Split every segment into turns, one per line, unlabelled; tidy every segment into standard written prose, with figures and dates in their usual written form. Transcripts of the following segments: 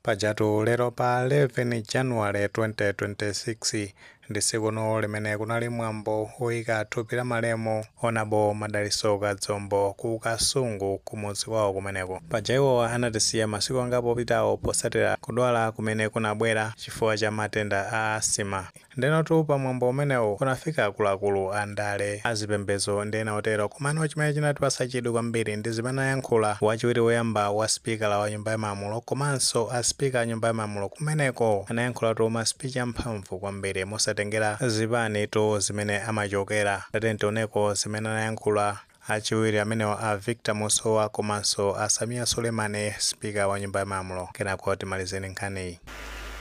Pajatu lero pa 11 January 2026 ndi tsikuno limene kunali mwambo oyika thupi la malemu Honourable Madalitso Kazombo ku Kasungu kumudzi kwawo kumeneko. Paja iwowa anatisiya masiku angapo opitawo potsatira kudwala kumene kunabwera chifukwa cha matenda a asthma. Ndenotu pa mwambo umenewu kunafika akuluakulu a ndale, azipembedzo ndi ena otero. Komano chimene chinatipatsa chidwi kwambiri ndi zimene anayankhula wachiwiri woyamba wa sipikala wa nyumba ya malamulo komanso a sipika a nyumba ya malamulo kumeneko. Anayankhulatu ma speech amphamvu kwambiri mosatengera zipanitu zimene amachokera. Tatiyeni tioneko zimene anayankhula achiwiri amenewa a Victor Musowa komanso a Sameer Suleman, sipika wa nyumba ya malamulo. Kenako timalizeni nkhaniyi.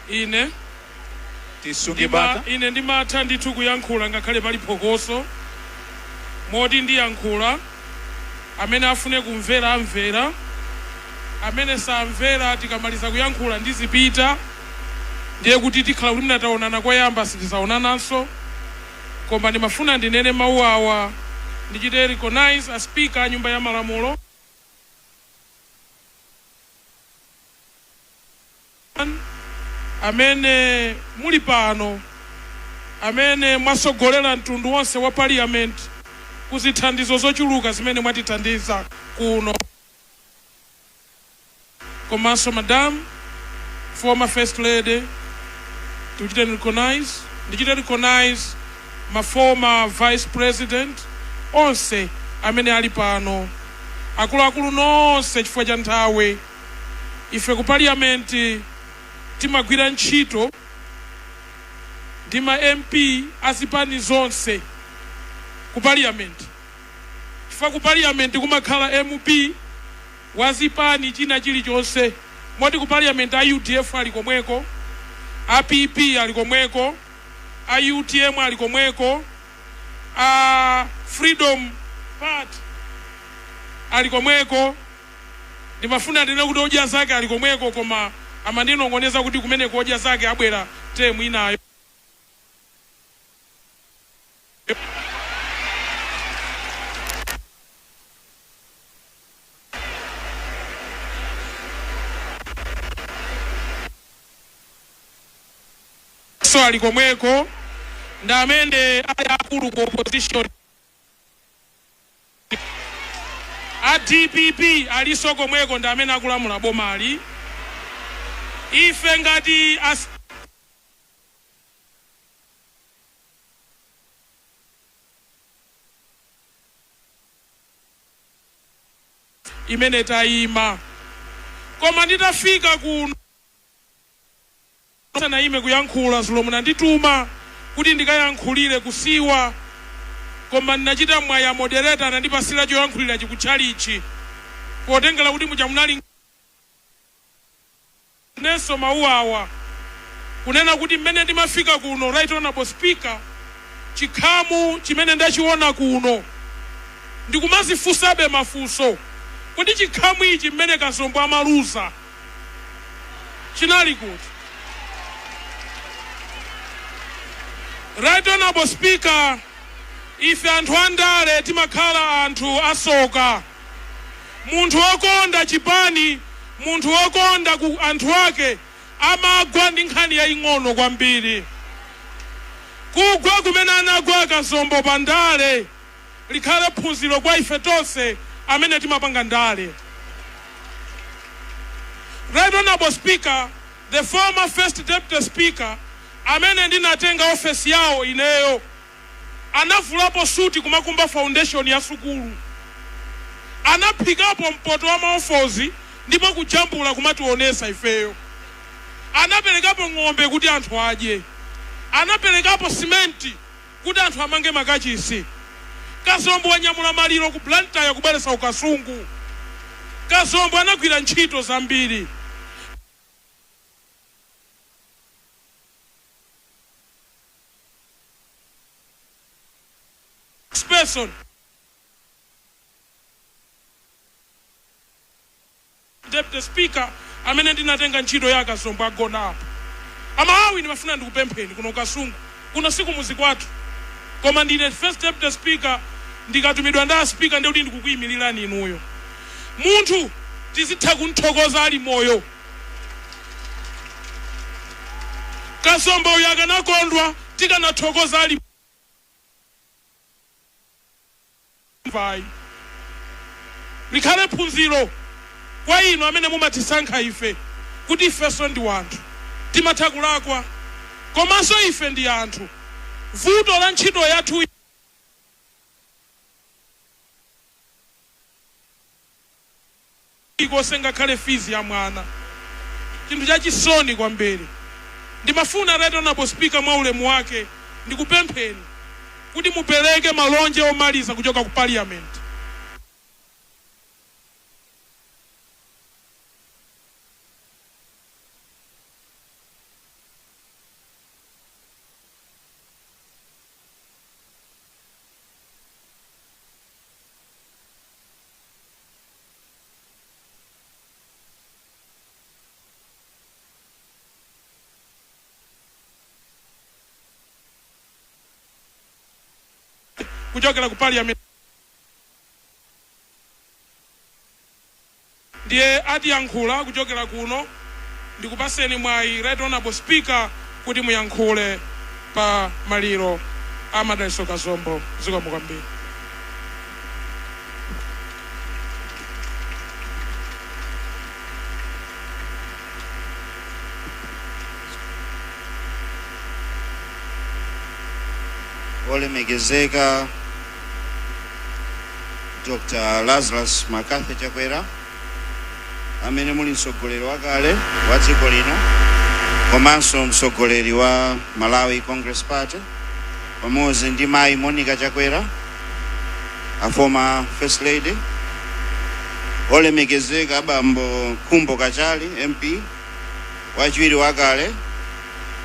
Ine
Tisunge bata.
Ine ndimatha ndithu kuyankhula ngakhale pali phokoso, moti ndiyankhula. Amene afune kumvera amvera, amene samvera tikamaliza kuyankhula ndizipita, ndiye kuti tikhala kuti mnataonana koyamba, sitizaonananso. Koma ndimafuna ndinene mawu awa, ndichite recognize a Speaker a Nyumba ya Malamulo amene muli pano, amene mwasogolera mtundu wonse wa Parliament ku zithandizo zochuluka zimene mwatithandiza kuno, komanso Madam former First Lady, tikuchite recognize, ndichite recognize ma former Vice President onse amene ali pano, akuluakulu nonse. Chifukwa cha nthawi, ife ku Parliament timagwira ntchito ndi ma MP azipani zonse ku Parliament, chifukwa ku Parliament kumakhala MP wa zipani china chilichonse, moti ku Parliament a UDF ali komweko, a PP ali komweko, a UTM ali komweko, a Freedom Party ali komweko. Ndimafuna ndinene kuti Odya Zake ali komweko, koma amandinong'oneza kuti kumeneko Odya Zake abwera term inayo. So ali komweko ndi amene ali akulu ku opposition. A DPP aliso komweko, ndi amene akulamula bomali. Ife ngati as imene tayima. Koma nditafika kuno, sanayime kuyankhula zulo, munandituma kuti ndikayankhulire kusiwa, koma ndinachita mwaya, moderator anandipasira choyankhulira chikutchalichi, potengera kuti muja munali nenso mawu awa kunena kuti mmene ndimafika kuno, Right Honorable Speaker, chikhamu chimene ndachiona kuno, ndikumazifunsabe mafunso kuti chikhamu ichi mmene Kazombo amaluza chinali kuti? Right Honorable Speaker, ife anthu andale timakhala anthu asoka. Munthu wokonda chipani, munthu wokonda ku anthu ake amagwa ndi nkhani yaying'ono kwambiri. Kugwa kumene anagwa Kazombo pa ndale likhale phunziro kwa ife tonse amene timapanga ndale. Right Honorable Speaker, the former First Deputy Speaker amene ndinatenga ofesi yawo ineyo anavulapo suti kumakumba foundation ya sukulu, anaphikapo mpoto wa maofozi ndipo kujambula kumationesa ifeyo, anaperekapo ng'ombe kuti anthu adye, anaperekapo simenti kuti anthu amange makachisi. Kazombo wanyamula maliro ku Blantyre kubweretsa ku Kasungu. Kazombo anagwira ntchito zambiri. Person Deputy Speaker amene ndinatenga ntchito ya Akazombo agona apo. Amalawi, ndimafuna ndikupempheni, kuno Kasungu kuno sikumuzi kwathu, koma ndine First Deputy Speaker. Ndikatumidwa ndi a Speaker, ndiye kuti ndikukuyimirirani inuyo. Munthu tizitha kunthokoza ali moyo. Kazombo uyu akanakondwa tikanathokoza ali vai. Likhale phunziro kwa inu amene mumatisankha ife, kuti ifenso ndi wanthu, timatha kulakwa, komanso ife ndi anthu. Vuto la ntchito yathu ikonse, ngakhale fees ya mwana, chinthu chachisoni kwambiri. Ndimafuna, Right Honorable Speaker, mwa ulemu wake ndikupempheni kuti mupereke malonje omaliza kuchoka ku Parliament. Kuchokera ku Parliament ndiye atiyankhula kuchokera kuno. Ndikupaseni mwayi, Right Honorable Speaker, kuti muyankhule pa maliro a Madalitso Kazombo. Zikomo kwambiri.
Olemekezeka Dr Lazarus McCarthy Chakwera, amene muli mtsogoleri wakale wa dziko lino komanso mtsogoleri wa Malawi Congress Party, pamodzi ndi Mayi Monica Chakwera, a former First Lady, olemekezeka Abambo Khumbo Kachali MP, wachiwiri wakale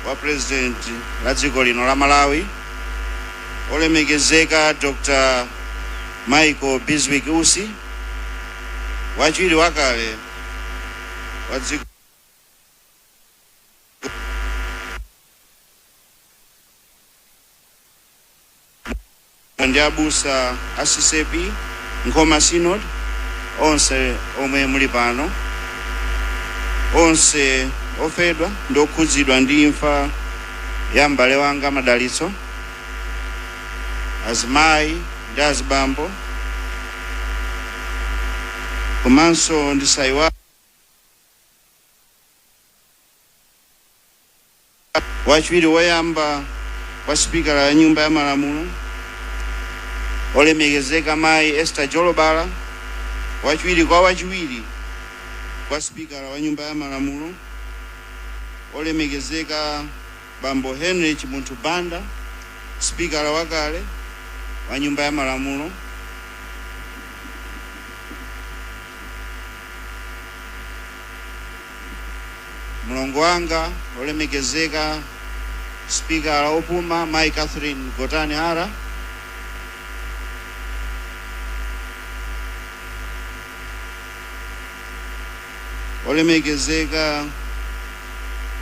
wa President la dziko lino la Malawi, olemekezeka Dr Michael Bizwick Usi, wachiwiri wakale wa dziko ndi abusa a CCAP Nkhoma Synod onse omwe muli pano, onse ofedwa ndi okhudzidwa ndi imfa ya m'bale wanga Madalitso, azimayi ndi azibambo, komanso ndisayiwa wachiwiri woyamba wa Sipikala ya Nyumba ya Malamulo, olemekezeka Mayi Esther Jolobala, wachiwiri kwa wachiwiri kwa Sipikala wa Nyumba ya Malamulo, olemekezeka Bambo Henry Chimunthu Banda, Sipikala wakale wa Nyumba ya Malamulo, mlongo wanga olemekezeka Sipikala opuma Mayi Catherine Gotani Hara, olemekezeka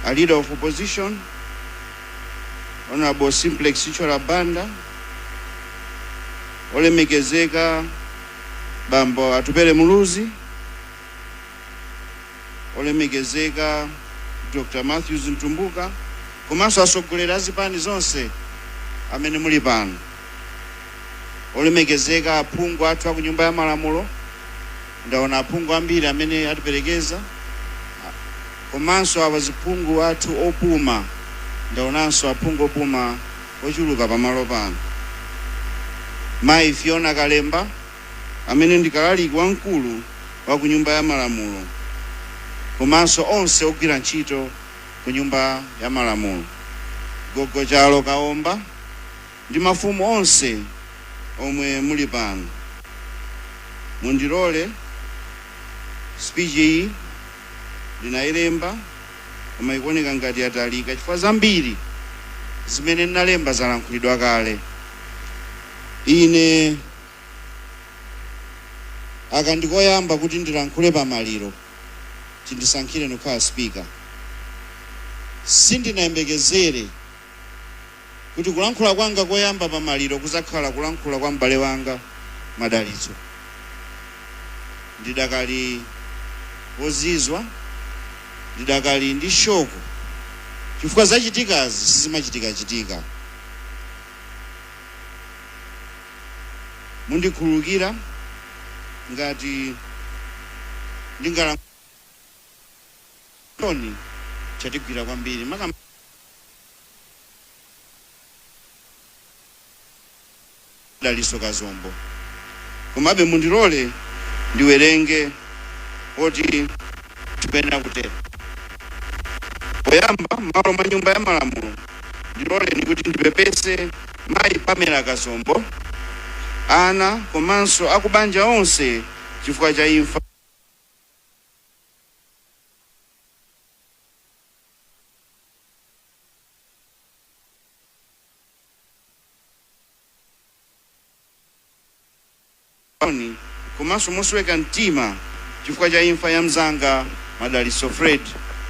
a Leader of Opposition, Honorable Simplex Chithyola Banda, olemekezeka Bambo Atupele Muluzi, olemekezeka Dr Matthews Mtumbuka, komanso atsogoleri a zipani zonse amene muli pano, olemekezeka aphungu athu aku Nyumba ya Malamulo, ndaona aphungu ambiri amene atiperekeza, komanso awa ziphungu athu opuma, ndaonanso aphungu opuma ochuluka pamalo pano, Mayi Fiona Kalemba amene ndi kalaliki wamkulu wa ku Nyumba ya Malamulo, komanso onse ogwira ntchito ku Nyumba ya Malamulo, Gogo Chalo Kaomba ndi mafumu onse omwe muli pano, mundilole speech iyi ndinayilemba koma ikuoneka ngati yatalika chifukwa zambiri zimene ndinalemba zalankhulidwa kale. Ine aka ndikoyamba kuti ndilankhule pamaliro chindisankhire kukhala Speaker. Sindinayembekezere kuti kulankhula kwanga koyamba pamaliro kuzakhala kulankhula kwa m'bale wanga Madalitso. Ndidakali wozizwa, ndidakali ndi shock. Chifukwa zachitikazi sizimachitikachitika. Mundikhululukira ngati ndingalankhule chatigwira kwambiri maka Daliso Kazombo. Komabe mundilole ndiwerenge oti tikuyenera kutero. Poyamba, m'malo mwa Nyumba ya Malamulo, ndiloleni kuti ndipepese Mayi Pamela Kazombo, ana komanso akubanja onse chifukwa cha imfa komanso mosweka mtima chifukwa cha imfa ya mzanga Madaliso Fred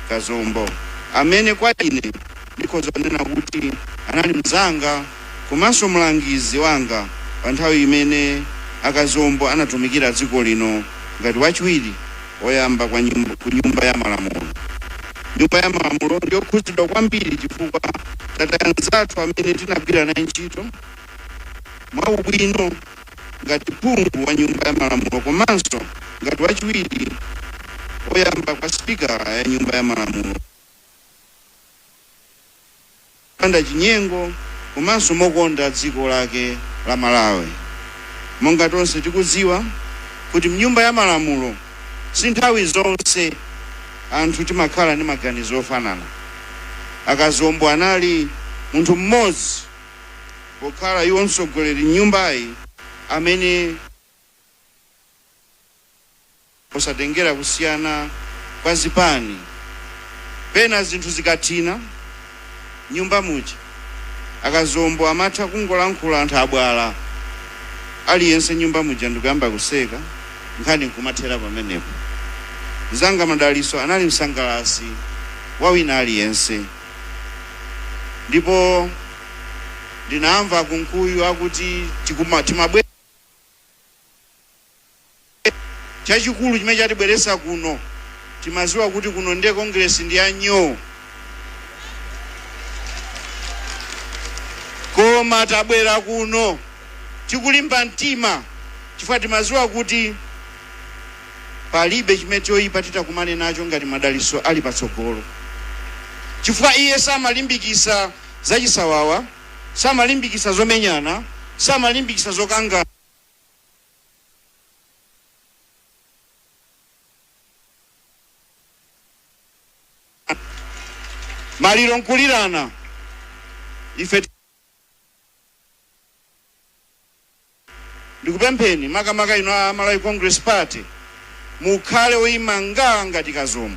Kazombo, amene kwa ine ndikhoza kunena kuti anali mzanga komanso mlangizi wanga pa nthawi imene Akazombo anatumikira dziko lino ngati wachiwiri woyamba kwa nyumba, ku Nyumba ya Malamulo. Nyumba ya Malamulo ndiyokhudzidwa kwambiri chifukwa tataya anzathu amene tinagwira naye ntchito mwaubwino ngati phungu wa Nyumba ya Malamulo komanso ngati wachiwiri oyamba kwa spikala ya Nyumba ya Malamulo, panda chinyengo komanso mokonda dziko lake la Malawi. Monga tonse tikudziwa kuti mnyumba ya malamulo si nthawi zonse anthu timakhala ndi maganizo ofanana. Akazombo anali munthu mmodzi, pokhala iwo mtsogoleri mnyumbayi, amene posatengera kusiyana kwa zipani, pena zinthu zikathina nyumba muja, Akazombo amatha kungolankhula anthu abwala, aliyense nyumba muja ndikuyamba kuseka, nkhani nkumathera pamenepo. Mzanga Madaliso anali msangalasi wa wina aliyense. Ndipo ndinamva Kunkuyu akuti timabwe chachikulu chimene chatibweresa kuno, timaziwa kuti kuno ndiye Congress ndi anyo, koma tabwera kuno tikulimba mtima chifukwa timaziwa kuti palibe chimene choyipa titakumane nacho ngati Madaliso ali patsogolo, chifukwa iye samalimbikisa zachisawawa, samalimbikisa zomenyana, samalimbikisa zokangana. Maliro nkulirana. Ife ndikupempheni, makamaka ino a Malawi Congress Party, mukhale oyima nga ngati Kazombo.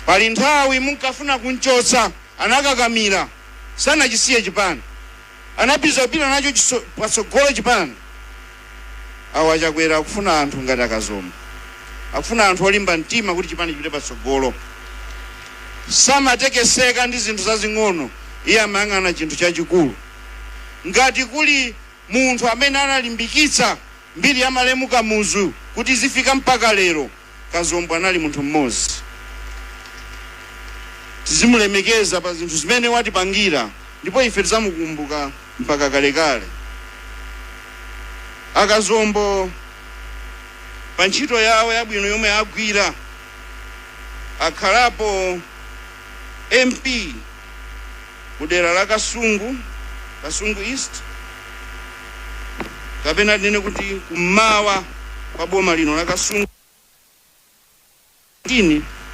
Pali nthawi munkafuna kunchotsa, anakakamira, sanachisiye chipani, anapita kupita nacho patsogolo chipani. Awo Achakwera akufuna anthu ngati Akazombo, akufuna anthu olimba mtima kuti chipani chipite patsogolo. Samatekeseka ndi zinthu zazing'ono, iye amayang'ana chinthu chachikulu. Ngati kuli munthu amene analimbikitsa mbiri ya malemu Kamuzu kuti izifika mpaka lero, Kazombo anali munthu mmodzi. Tizimulemekeza pa zinthu zimene watipangira, ndipo ife tidzamukumbuka mpaka kalekale. Akazombo, pa ntchito yawo yabwino yomwe agwira, akhalapo MP ku dera la Kasungu, Kasungu East, kapena tinene kuti kummawa kwa boma lino la Kasungu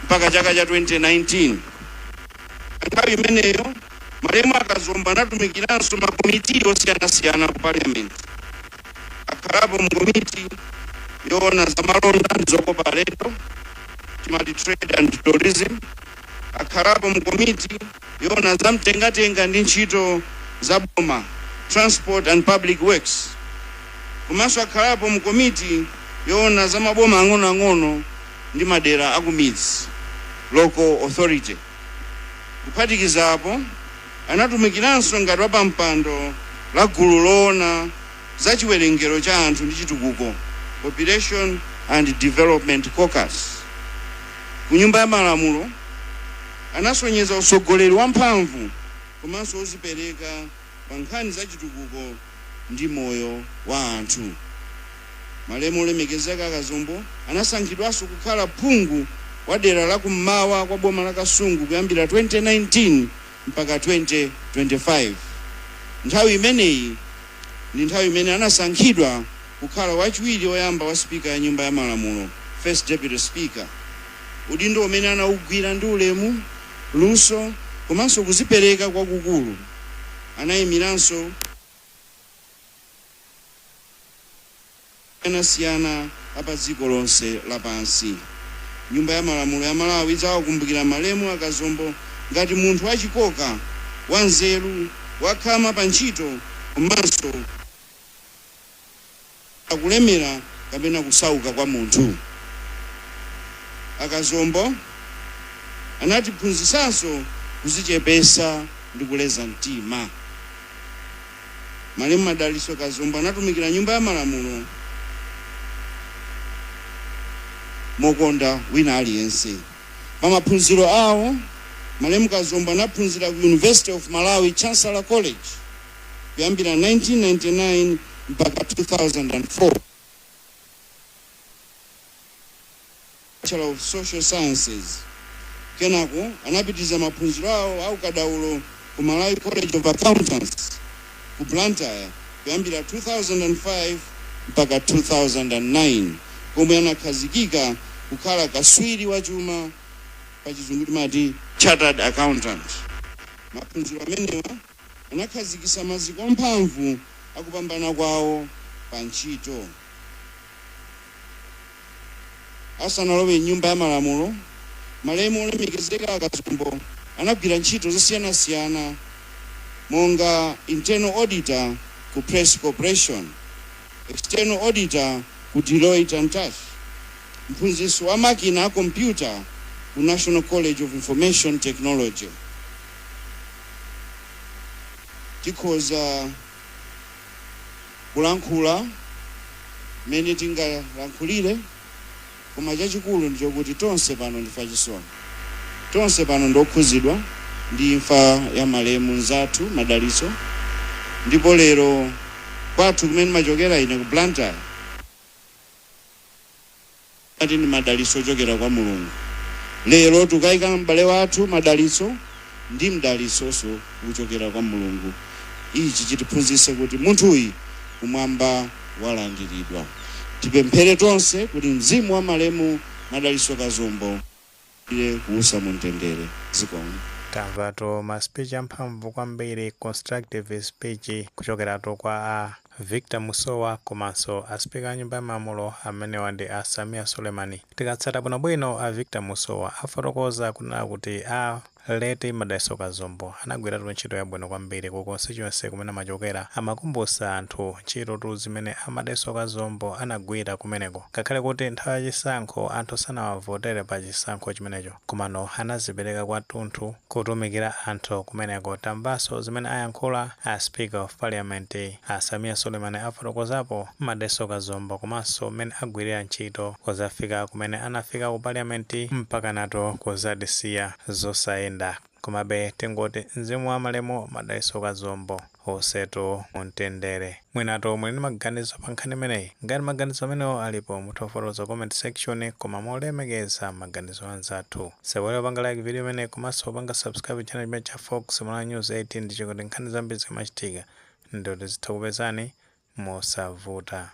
mpaka chaka cha 2019. Nthawi imeneyo malemu Akazombo anatumikiranso makomiti osiyanasiyana ku Parliament. Akhalapo mu komiti yoona za malonda ndi zokopa alendo, timati Trade and Tourism. Akhalapo mu komiti yoona za mtengatenga ndi ntchito za boma, Transport and Public Works. Komanso akhalapo mu komiti yoona za maboma ang'onoang'ono ndi madera akumidzi, Local Authority. Kuphatikizapo, anatumikiranso ngati wapampando la gulu loona za chiwerengero cha anthu ndi chitukuko, Population and Development Caucus. Ku Nyumba ya Malamulo Anasonyeza usogoleri wamphamvu komanso ozipereka pa nkhani za chitukuko ndi moyo wa anthu. Malemu olemekezeka a Kazombo anasankhidwanso kukhala phungu wa dera la kummawa kwa boma la Kasungu kuyambira 2019 mpaka 2025. Nthawi imeneyi ndi nthawi imene anasankhidwa kukhala wachiwiri woyamba wa spika ya Nyumba ya Malamulo, First Deputy Speaker, udindo umene anawugwira ndi ulemu, luso komanso kuzipereka kwakukulu. Anayimiranso osiyanasiyana apa dziko lonse lapansi. Nyumba ya Malamulo ya Malawi idzawakumbukira malemu a Kazombo ngati munthu wachikoka, wanzeru, wakhama pa ntchito komanso kulemera kapena kusauka kwa munthu. A Kazombo anatiphunzitsanso kuzichepesa ndi kuleza mtima. Malemu Madalitso Kazombo anatumikira Nyumba ya Malamulo mokonda wina aliyense. Pa maphunziro awo, malemu Kazombo anaphunzira ku University of Malawi Chancellor College kuyambira 1999 mpaka 2004, Bachelor of Social Sciences. Kenako anapitiriza maphunziro awo aukadaulo ku Malawi College of Accountants ku Blantyre kuyambira 2005 mpaka 2009, komwe anakhazikika kukhala kaswiri wa chuma, pa Chizungu timati chartered accountant. Maphunziro amenewa anakhazikitsa maziko amphamvu akupambana kwawo pa ntchito. Asanalowe m'Nyumba ya Malamulo, malemu olemekezeka a Kazombo anagwira ntchito zosiyanasiyana monga internal auditor ku Press Corporation, external auditor ku Deloitte and Touche, mphunzitsi wa makina a kompyuta ku National College of Information Technology. Tikhoza kulankhula mmene tingalankhulire, koma chachikulu ndi chokuti tonse pano ndife achisoni, tonse pano ndiokhuzidwa ndi imfa ya malemu nzathu Madalitso. Ndipo lero kwathu kumene machokera ine ku Blantyre ati ndi madalitso ochokera kwa Mulungu. Lero tikayika m'bale wathu Madalitso ndi mdalitsonso kuchokera kwa Mulungu. Ichi chitiphunzitse kuti munthuyi kumwamba walandiridwa. Tipemphere tonse kuti mzimu wa malemu Madalitso Kazombo ile kuusa mumtendere. Zikomo.
Tamvatu ma speech amphamvu kwambiri, constructive speech, kuchokeratu kwa a Victor Musowa komanso a Speaker a Nyumba ya Malamulo amenewa ndi a Sameer Suleman. Tikatsata bwinobwino, a Victor Musowa afotokoza kunena kuti a late Madalitso Kazombo anagwiratu ntchito yabwino kwambiri ku constituency kumene amachokera. Amakumbutsa anthu ntchitotu zimene a Madalitso Kazombo anagwira kumeneko, ngakhale kuti nthawi yachisankho anthu sanawavotere pa chisankho chimenecho, komano anazipereka kwathunthu kutumikira anthu kumeneko. Tamvanso zimene ayankhula a Speaker of Parliament a Sameer Suleman, afotokozapo Madalitso Kazombo komanso mmene agwirira ntchito kuzafika kumene anafika ku Parliament mpaka nato kuzatisiya zosayenda. Komabe tingoti mzimu wa malemu Madalitso Kazombo uwusetu mumtendere. Mwinato muli ndi maganizo pa nkhani imeneyi. Ngati maganizo amenewo alipo, mutha kufotokoza comment section, koma molemekeza maganizo anzathu. Sewera panga like video imeneyi komanso kupanga subscribe channel chimene cha Fox Malawi News 18, ndicho kuti nkhani zambiri zikamachitika ndoti zitha kupezani mosavuta.